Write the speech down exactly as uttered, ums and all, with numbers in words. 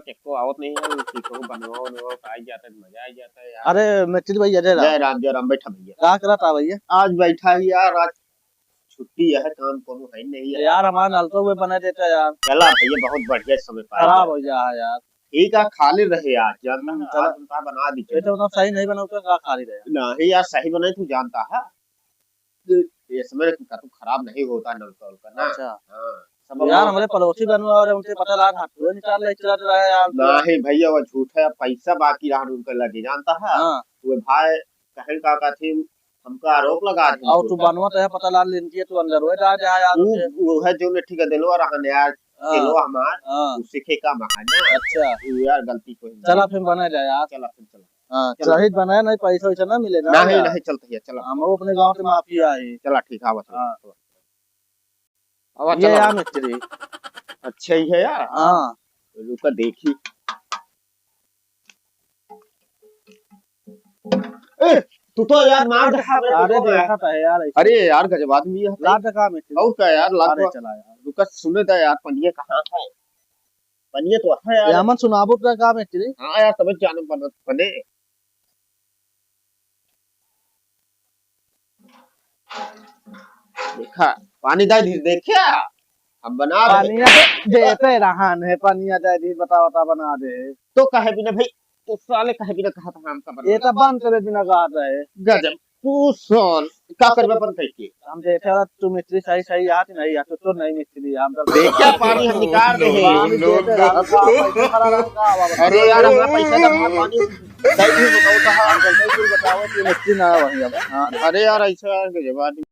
एको आवत नहीं है, कि कहूँ बनवा उनवा पाई जाता है, मजा आ जाता है यार। अरे मिस्त्री भैया, जय राम। जय राम, जय राम, बैठा भैया। का करत आ भैया? आज बैठा ही यार, आज छुट्टी है, काम कोनो है नहीं है। यार, हमारा नलका हुए बना देता यार। चला भैया, बहुत बढ़िया समय पाया खराब यार। हो जा है यार। ठीक है, खाली रहे आज, जानता हम्म, है, चला। आज उनका बना दी ये चला। तो मतलब सही नहीं बना, उसका का खाली रहे? नहीं यार, सही बनाई, तू जानता है। ये समय का तो खराब नहीं होता नलका उलका ना। अच्छा। हाँ, सब तो यार, हम हमारे पड़ोसी बनवा और उनके पता लाग हाथ धोए निकाल ले चला रहा है यार। नहीं भैया, वो झूठ है, पैसा बाकी रहा उनके लगे, जानता है? हाँ। वो भाई कहें का कहती, हमका आरोप लगा दी और तू उनका। बनवा तो है पता लाग लेन के, तू अंदर हुए जा, जा यार वो, उनके। वो है जो ने ठिका दिलवा रहा ने यार, हाँ। दिलवा हमार, हाँ। उसी के काम है ना। अच्छा। वो यार गलती कोई नहीं। चला फिर बना जाए यार। चला फिर चला। हाँ, चलो। सही बनाया, नहीं पैसा वैसा ना मिले ना नहीं, यार। नहीं, चलते हैं, चलो। हम वो अपने गाँव के माफिया है। चला, ठीक है, आवा, चलो। हाँ। आवा, ये चलो। यार मिस्त्री। अच्छा ही है यार। हाँ। रुका देखी। ए, तू तो यार मार दे, हाँ, अरे, तू तो यार। देखा था यार, ऐसे। अरे यार, गजब आदमी है। ला दे का मिस्त्री? और का यार, ला अरे, दे। चला यार। रुका, सुने दा यार, पनिया कहाँ है? पनिया तो है यार। ये हमन सुनाबो तो का मिस्त्री? हाँ यार, तबे जाने बनत बने। देखा, पानी दे दी, देखा, हम बना रहे। पनिया दे, देते रहन है, पनिया दे दी, बता, बता, बना दे। तो कहे बिना भाई, तो साले कहे बिना कहा था हमका बना। ये तो बंद करे बिना कहा था है। गजब, तू सुन, का करबे बंद करके? हम देखे वाला तू मिस्त्री सही, सही याद नहीं, या तो, तो नहीं मिस्त्री, हम तो देखा पानी हम निकाल रहे हैं। पानी देते रहन, का पैसा खराब है, का आवा बता। अरे यार, हमरा पैसा का पानी दे दी, बताओ कहाँ? हम तो कुछ बताओ कि मिस्त्री ना वही अब। हाँ। अरे यार, ऐसा यार, गजब आदमी।